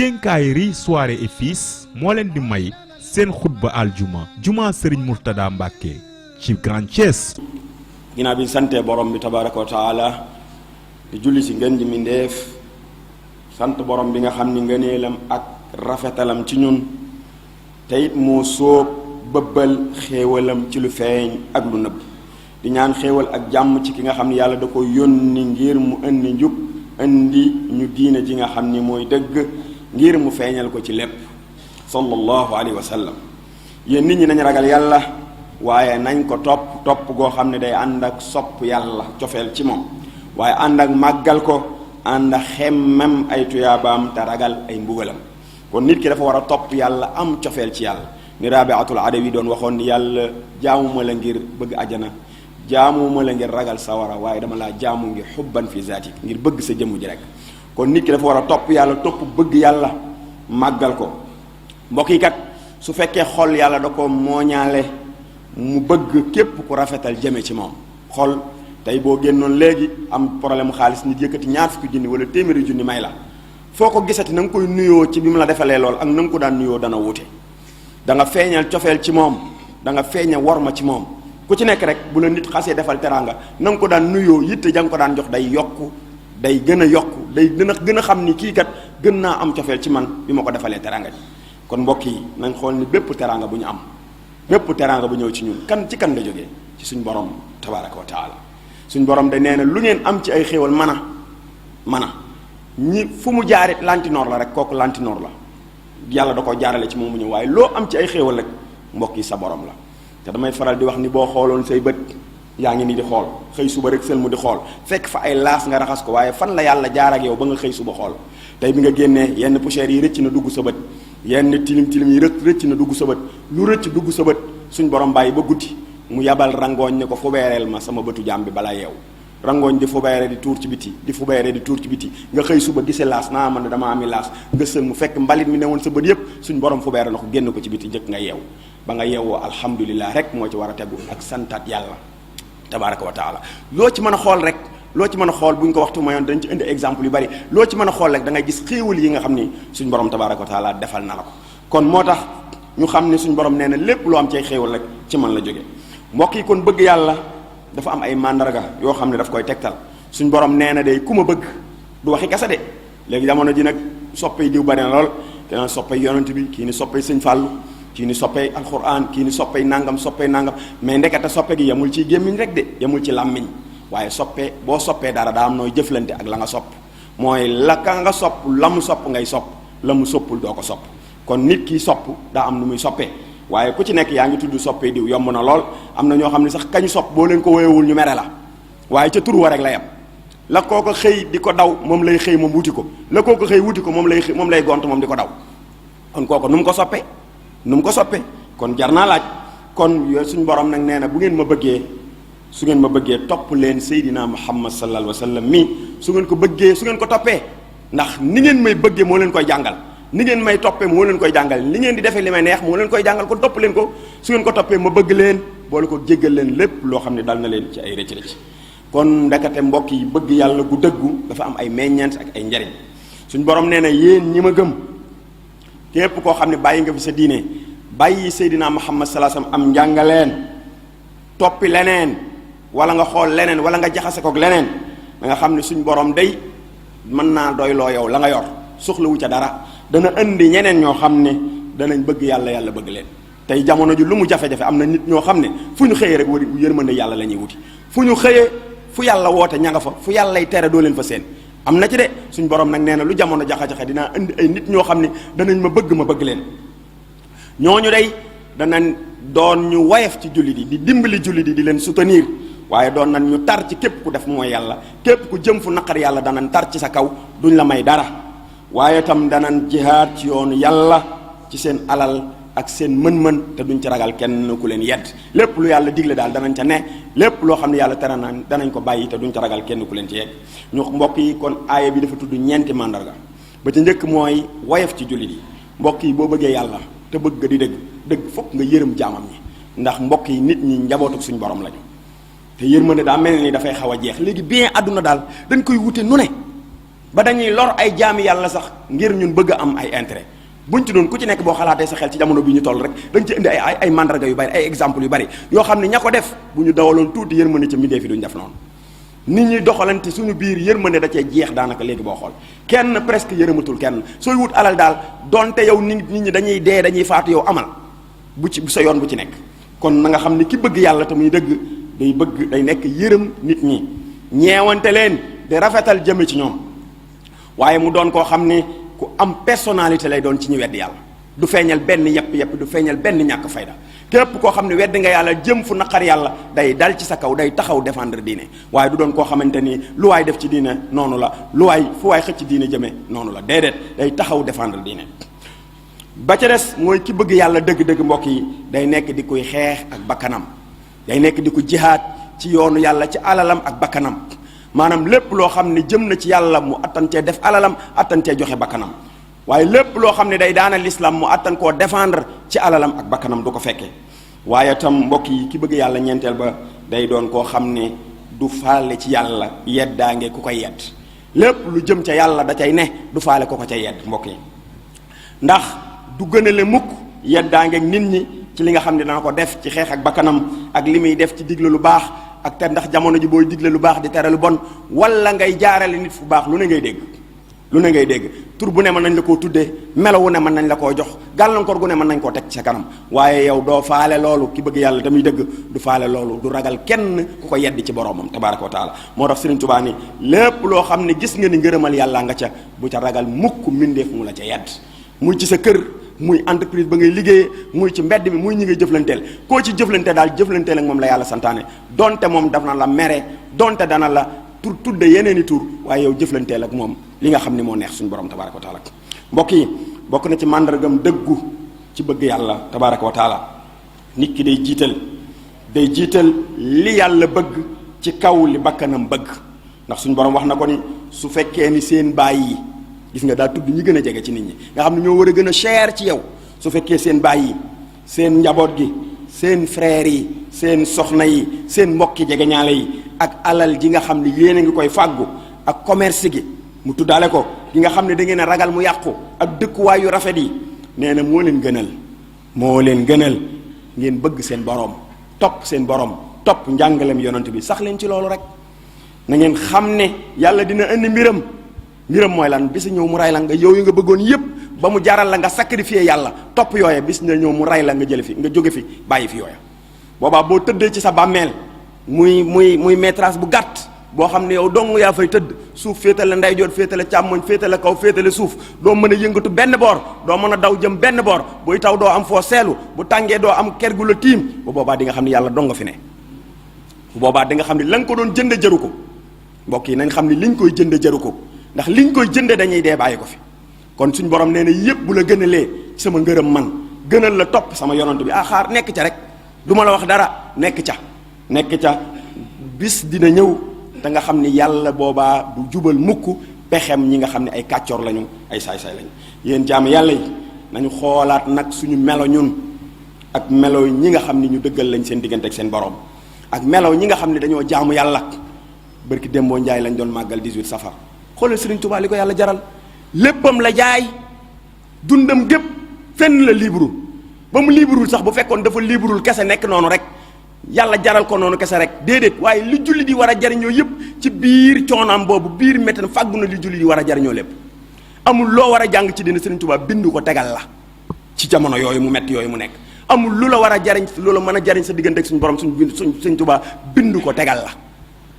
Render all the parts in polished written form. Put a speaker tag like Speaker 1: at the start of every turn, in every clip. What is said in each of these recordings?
Speaker 1: Quincaillerie Soirée et Fils moo leen di may seen xutba aljuma juma Serigne Mourtada Mbacke ci Grand Thiès.
Speaker 2: ginnaaw bi sante borom bi tabaraka wa taala di julli si ngeen ji mindeef sant borom bi nga xam ni ngëneelam ak rafetalam ci ñun te it moo sóob bëbbal xéewalam ci lu feeñ ak lu nëbb di ñaan xéewal ak jàmm ci ki nga xam ni yàlla da ko yónni ngir mu indi njub indi ñu diine ji nga xam ni mooy dëgg ngir mu feeñal ko ci lépp sallallahu alayhi wa sallam. yéen nit ñi nañ ragal yàlla waaye nañ ko topp goo xam ne day ànd ak sopp yàlla cofeel ci moom waaye ànd ak màggal ko ànd ak xemmem ay tuyaabaam te ragal ay mbugalam. kon nit ki dafa war a topp yàlla am cofeel ci yàlla ni Rabiatul Adawi doon waxoon ni yàlla jaamuma la ngir bëgg ajana jaamuma la ngir ragal sawara waaye dama laa jaamu ngir xubban fi zaatik ngir bëgg sa jëmm ji rek. kon nit ki dafa war a topp yàlla topp bëgg yàlla màggal ko. mbokk yi kat su fekkee xol yàlla da ko mooñaale mu bëgg képp ku rafetal jëme ci moom. xol tey boo génnoon léegi am problème mu xaalis nit yëkkati ñaar fukki junni wala téeméeri junni may la foo ko gisati na nga koy nuyoo ci bi mu la defalee lool ak na nga ko daan nuyoo dana wute. da nga feeñal cofeel ci moom da nga feeñal worma ci moom ku ci nekk rek bu la nit xasee defal teraanga na nga ko daan nuyoo yitte ja nga ko daan jox day yokku day gën a yokku day gën a xam ni kii kat gën naa am cofeel ci man bi ma ko defalee teraanga ji. kon mbokk yi nañ xool ni bépp teraanga bu ñu am bépp teraanga bu ñëw ci ñun kan ci kan la jógee ci suñ borom tabaraka wa taala. suñ borom da nee na lu ngeen am ci ay xéewal mën a ñi fu mu jaarit lantinoor la rek kooku lantinoor la yàlla da ko jaarale ci moom mu ñëw waaye loo am ci ay xéewal rek mbokk yi sa borom la. te damay faral di wax ni boo xooloon say bët yaa ngi nii di xool xëy suba rek sël mu di xool fekk fa ay laas nga raxas ko waaye fan la yàlla jaar ak yow ba nga xëy suba xool tey bi nga génnee yenn poussière yi rëcc na dugg sa bët yenn tilim yi rëcc na dugg sa bët lu rëcc dugg sa bët suñ borom bàyyi ba guddi mu yabal rangooñ ne ko fubeereel ma sama bëtu jaam bi balaa yeew rangooñ di fubeere di tuur ci biti di fubeere di tuur ci biti nga xëy suba gisee laas naa man dama ami laas nga sël mu fekk mbalit mi ne woon sa bët yépp suñ borom fubeere na ko génn ko ci biti njëkk nga yeew ba nga yeewoo alhamdulilah rek moo ci war a tegu ak santaat yàlla tabaraka wa taala. loo ci mën a xool rek loo ci mën a xool bu ñu ko waxtu mayoon dañ ci indi exemple yu bari loo ci mën a xool rek da ngay gis xéewal yi nga xam ni suñ borom tabaraka wa taala defal na la ko. kon moo tax ñu xam ni suñ borom nee na lépp loo am ci xéewal rek ci man la jóge. mbokk yi kon bëgg yàlla dafa am ay mandarga yoo xam ne daf koy tegtal suñ borom nee na day ku ma bëgg du waxi kese de léegi jamono ji nag soppay diw bari na lool keneen soppay yonent bi kii ni soppay sëñ Fàllu kii ni soppay alquran kii ni soppay nangam mais ndekete soppe gi yamul ci gémmiñ rek de yamul ci làmmiñ waaye soppe boo soppee dara daa am nooy jëflante ak la nga sopp mooy la ka nga sopp la mu sopp ngay sopp la mu soppul doo ko sopp. kon nit ki sopp daa am nu muy soppee waaye ku ci nekk yaa ngi tudd soppee diw yomb na lool am na ñoo xam ne sax kañu sopp boo leen ko woyewul ñu mere la waaye ca tur wa rek la yam la koo ko xëy di ko daw moom lay xëy moom wuti ko la koo ko xëy wuti ko moom lay gont moom di ko daw kon kooku nu mu ko soppee kon jar naa laaj. kon yooyu suñu borom nag nee na bu ngeen ma bëggee su ngeen ma bëggee topp leen Seydina Muhammad sallallahu alayhi wa sallam mii su ngeen ko bëggee su ngeen ko toppee ndax ni ngeen may bëggee moo leen koy jàngal ni ngeen may toppee moo leen koy jàngal li ngeen di defee li may neex moo leen koy jàngal kon topp leen ko su ngeen ko toppee ma bëgg leen boole ko jéggal leen lépp loo xam ne dal na leen ci ay rëcc-rëcc. kon ndekete mbokk yi bëgg yàlla gu dëggu dafa am ay meññeent ak ay njariñ suñu borom nee na yéen ñi ma gëm képp koo xam ne bàyyi nga fi sa diine bàyyi Seydina Muhammad sallallahu alayhi wasallam am njàngaleen toppi leneen wala nga xool leneen wala nga jaxase kook leneen da nga xam ne suñ borom day mën naa doyloo yow la nga yor soxlawu ca dara dana indi ñeneen ñoo xam ne danañ bëgg yàlla bëgg leen. tey jamono ji lu mu jafe-jafe am na nit ñoo xam ne fu ñu xëyee rek war yërmande yàlla la ñuy wuti fu ñu xëyee fu yàlla woote ña nga fa fu yàlla lay tere doo leen fa seen am na ci de suñ borom nag nee na lu jamono jaxa-jaxe dinaa indi ay nit ñoo xam ne danañ ma bëgg leen. ñooñu day danañ doon ñu woyof ci jullit yi di dimbali jullit yi di leen soutenir waaye doon nañ ñu tar ci képp ku def mooy yàlla képp ku jëm fu naqar yàlla danañ tar ci sa kaw duñ la may dara waaye tam danañ jihaad ci yoonu yàlla ci seen alal ak seen mën-mën te duñ ci ragal kenn ku leen yedd lépp lu yàlla digle daal danañ ca ne lépp loo xam ne yàlla tere na danañ ko bàyyi te duñ ca ragal kenn ku leen ci yegg ñu mbokk yi kon aaya bi dafa tudd ñeenti mandarga ba ci njëkk mooy woyof ci jullit yi mbokk yi boo bëggee yàlla te bëgg di dëgg fokk nga yërëm jaamam ñi ndax mbokk yi nit ñi njabootu suñ borom lañu te yërmande daa mel ni dafay xaw a jeex léegi bien àdduna daal dañ koy wute nu ne ba dañuy lor ay jaami yàlla sax ngir ñun bëgg a am ay intérêt. buñ ci doon ku ci nekk boo xalaatee sa xel ci jamono bi ñu toll rek dañ ci indi ay mandarga yu bari, ay exemple yu bari yoo xam ne ña ko def bu ñu dawaloon tuuti yërmande ca mbindee fi duñ def noonu. nit ñi doxalante suñu biir yërmande da cee jeex daanaka léegi boo xool kenn presque yërëmatul kenn sooy wut alal daal donte yow nit ñi dañuy dee dañuy faatu yow amal bu sa yoon bu ci nekk. kon na nga xam ni ki bëgg yàlla te muy dëgg day nekk yërëm nit ñi ñeewante leen di rafetal jëme ci ñoom waaye mu doon koo xam ni ku am personnalité lay doon ci ñu wedd yàlla du feeñal benn yepp du feeñal benn ñàkk fayda. képp koo xam ne wedd nga yàlla jëm fu naqar yàlla day dal ci sa kaw day taxaw défendre diine waaye du doon koo xamante ni lu waay def ci diine noonu la fu waay xëcc diine jëme noonu la déedéet day taxaw défendre diine. ba ca des mooy ki bëgg yàlla dëgg-dëgg mbokk yi day nekk di koy xeex ak bakkanam day nekk di ko jihaad ci yoonu yàlla ci alalam ak bakkanam maanaam lépp loo xam ne jëm na ci yàlla mu attantee def alalam attantee joxe bakkanam waaye lépp loo xam ne day daana l'islam mu attan koo défendre ci alalam ak bakkanam du ko fekkee. waaye tam mbokk yi ki bëgg yàlla ñeenteel ba day doon koo xam ne du faale ci yàlla yeddaange ku koy yedd lépp lu jëm ca yàlla da cay ne du faale ko ca yedd mbokk yi ndax du gënale mukk yeddaange ak nit ñi ci li nga xam ne dana ko def ci xeex ak bakkanam ak li muy def ci digle lu baax ak te ndax jamono ji booy digle lu baax di tere lu bon wala ngay jaarale nit fu baax lu ne ngay dégg tur bu ne mën nañ la koo tuddee melo wu ne mën nañ la koo jox gàllankoor gu ne mën nañ koo teg ci sa kanam waaye yow doo faale loolu ki bëgg yàlla tamit dëgg du faale loolu du ragal kenn ku ko yedd ci boroomam tabaaraka wa taala moo tax Sëriñ Tuubaa ni lépp loo xam ne gis nga ni ngërëmal yàlla nga ca bu ca ragal mukk mbindeef mu la ca yedd muy ci sa kër muy entreprise ba ngay liggéeyee muy ci mbedd mi muy ñi ngay jëflanteel koo ci jëflante daal jëflanteel ak moom la yàlla santaane donte moom daf na la mere donte dana la tur tudde yeneen i tur waaye yow jëflanteel ak moom li nga xam ne moo neex suñu borom tabaaraka wa taala mbokk yi bokk na ci màndargam dëggu ci bëgg yàlla tabaaraka wa taala nit ki day jiital li yàlla bëgg ci kaw li bakkanam bëgg ndax suñu borom wax na ko ni su fekkee ni seen baay yi gis nga daa tudd ñi gën a jege ci nit ñi nga xam ne ñoo war a gën a cher ci yow su fekkee seen baay yi seen njaboot gi seen frères yi seen soxna yi seen mbokki jegeñaale yi ak alal ji nga xam ne yéen a ngi koy fàggu ak commerce gi mu tuddaale ko gi nga xam ne da ngeen a ragal mu yàqu ak dëkkuwaay yu rafet yi nee na moo leen gënal ngeen bëgg seen borom topp seen borom topp njàngalem yonent bi sax leen ci loolu rek na ngeen xam ne yàlla dina indi mbiram mooy lan bis ñëw mu ray la nga yow yi nga bëggoon yépp ba mu jaral la nga sacrifier yàlla topp yooya bis na ñëw mu ray la nga jële fi nga jóge fi bàyyi fi yooya boobaa boo tëddee ci sa bàmmeel muy métrage bu gàtt boo xam ne yow dong yaa fay tëdd suuf féetale ndeyjoor féetale càmmoñ féetale kaw féetale suuf doo mën a yëngatu benn boor doo mën a daw jëm benn boor buy taw doo am foo seelu bu tàngee doo am ker gu la tiim bu boobaa di nga xam ne yàlla dong nga fi ne bu boobaa di nga xam ne la nga ko doon jënde jaru ko mbokk yi nañ xam ne liñ koy jënde jaru ko ndax liñ koy jënde dañuy dee bàyyi ko fi kon suñ borom nee na yépp bu la gënalee sama ngërëm man gënal la topp sama yonant bi xaar nekk ca rek du ma la wax dara nekk ca bis dina ñëw te nga xam ni yàlla boobaa du jubal mukk pexem ñi nga xam ne ay kàccoor lañu ay saay-saay lañu yéen jaam yàlla yi nañu xoolaat nag suñu melo ñun ak melo ñi nga xam ni ñu dëggal lañ seen diggante ak seen borom ak melo ñi nga xam ne dañoo jaamu yàlla barki Dembo Njaay lañ doon màggal 18 safar xoolal Sëriñ Tuubaa li ko yàlla jaral léppam la jaay dundam gépp fenn la libre ba mu libreul sax bu fekkoon dafa libreul kese nekk noonu rek yàlla jaral ko noonu kese rek déedéet waaye li julli di war a jariñoo yépp ci biir coonaam boobu biir méttan fàggu na li julli di war a jariñoo lépp amul loo war a jàng ci dina Sëriñ Tuubaa bindu ko tegal la ci jamono yooyu mu metti yooyu mu nekk amul lu la war a jariñ lu la mën a jariñ sa diggante ak suñu borom Sëriñ Tuubaa bindu ko tegal la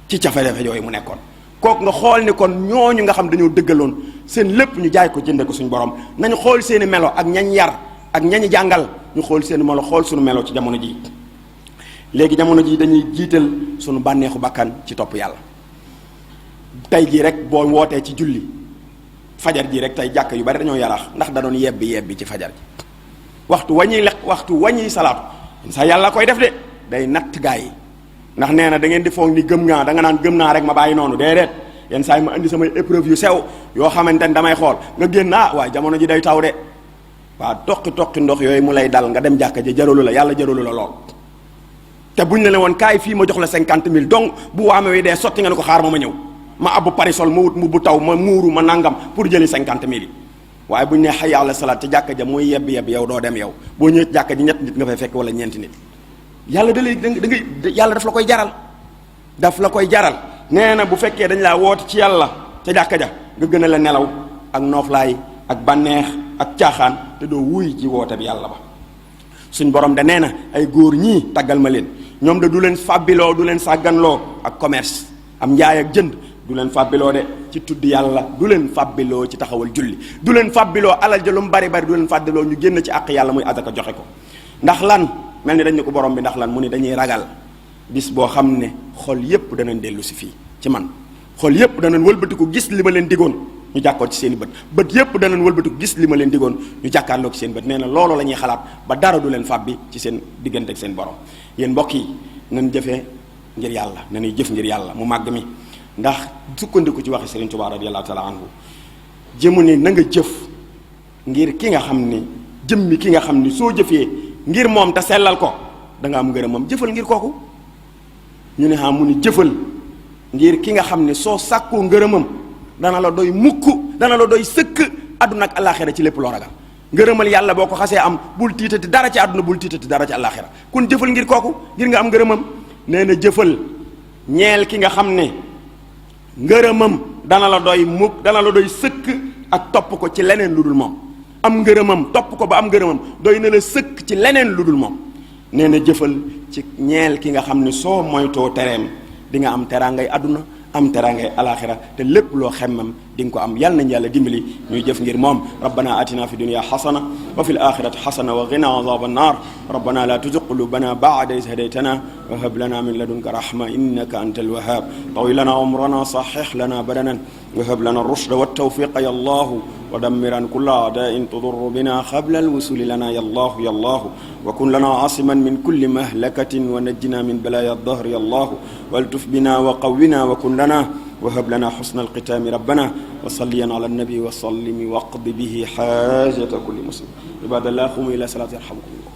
Speaker 2: ci jafe-jafe yooyu mu nekkoon kooku nga xool ni kon ñooñu nga xam dañoo dëggaloon seen lépp ñu jaay ko jënde ko suñu borom nañu xool seeni melo ak ñañ yar ak ñañi jàngal ñu xool seeni melo xool suñu melo ci jamono ji léegi jamono ji dañuy jiital suñu bànneexu bakkan ci topp yàlla tey jii rek boo wootee ci julli fajar ji rek tey jàkk yu bari dañoo yaraax ndax da doon yebbi ci fajar ji waxtu wañuy salaatu sa yàlla koy def de day natt gaa yi ndax nee na da ngeen di foog ni gëm ngaa da nga naan gëm naa rek ma bàyyi noonu déedéet yenn saa yi ma indi samay épreuve yu sew yoo xamante ni damay xool nga génn waaye jamono ji day taw de waaw toqi ndox yooyu mu lay dal nga dem jàkka ji jaralu la yàlla jaralu la lool te buñ la woon kaay fii ma jox la 50 000 donc bu waame wi dee sotti nga ne ko xaar ma ñëw ma abbu parisol ma wut mbubb taw ma muuru ma nangam pour jëli 50 000 yi waaye bu ñu nee hayya ala salaat ca jàkka ja mooy yebbi yow doo dem yow boo ñëwee jàkka ji ñett nit nga fay fekk wala ñeenti nit yàlla da ngay yàlla daf la koy jaral nee na bu fekkee dañ laa woote ci yàlla ca jàkka ja nga gën a la nelaw ak nooflaay ak bànneex ak caaxaan te doo wuy ci woote bi yàlla ba suñ borom da nee na ay góor ñii taggal ma leen ñoom de du leen fàbbiloo du leen sàgganloo ak commerce am njaay ak jënd du leen fàbbiloo de ci tudd yàlla du leen fàbbiloo ci taxawal julli du leen fàbbiloo alal ja lu mu bari bari du leen fàbbiloo ñu génn ci àq yàlla muy azaka joxe ko ndax lan mel ni dañ ne ko borom bi ndax lan mu ni dañuy ragal bis boo xam ne xol yépp danañ dellu si fii ci man xol yépp danañ wëlbatiku gis li ma leen digoon ñu jàkkoor ci seen i bët yépp danañ wëlbatiku gis li ma leen digoon ñu jàkkaarloo ci seen bët nee na loolu la ñuy xalaat ba dara du leen fàbbi ci seen diggante ak seen borom yéen mbokk yi nañ jëfee ngir yàlla nañuy jëf ngir yàlla mu màgg mi ndax sukkandiku ci waxi Serigne Touba radiyallahu taala anhu jëmu ne na nga jëf ngir ki nga xam ni jëmmi ki nga xam ni soo jëfee ngir moom te sellal ko da nga am ngërëmam jëfal ngir kooku ñu ne mu ni jëfal ngir ki nga xam ne soo sàkkoo ngërëmam dana la doy mukk dana la doy sëkk àdduna ak àllaaxira ci lépp loo ragal ngërëmal yàlla boo ko xasee am bul tiitati dara ci àdduna bul tiitati dara ci àllaaxira kon jëfal ngir kooku ngir nga am ngërëmam nee na jëfal ñeel ki nga xam ne ngërëmam dana la doy mukk dana la doy sëkk ak topp ko ci leneen lu dul moom am ngërëmam topp ko ba am ngërëmam doy na la sëkk ci leneen lu dul moom nee na jëfal ci ñeel ki nga xam ne soo moytoo tereem di nga am teraangay àdduna am teraangay alaxira te lépp loo xemmam di nga ko am yal nañ yàlla dimbali ñuy jëf ngir moom rabbana atina fi dunya xasana wa fi alaxirati xasana wa qina azaba annar rabbana la tuzigh qulubana ba'da idh hadaytana wa hab lana min ladunka rahma innaka antal wahhab tawi lana umrana sahih lana badanan wa hab lana ar-rushda wat tawfiqa ya allah wa dammiran kulla a'da'in tudurru bina qabla al-wusul lana ya allah ya allah وكن لنا عاصما من كل مهلكة ونجنا من بلايا الظهر يا الله والتف بنا وقونا وكن لنا وهب لنا حسن الختام ربنا وصليا على النبي وسلم واقض به حاجة كل مسلم عباد الله قوموا إلى صلاة يرحمكم الله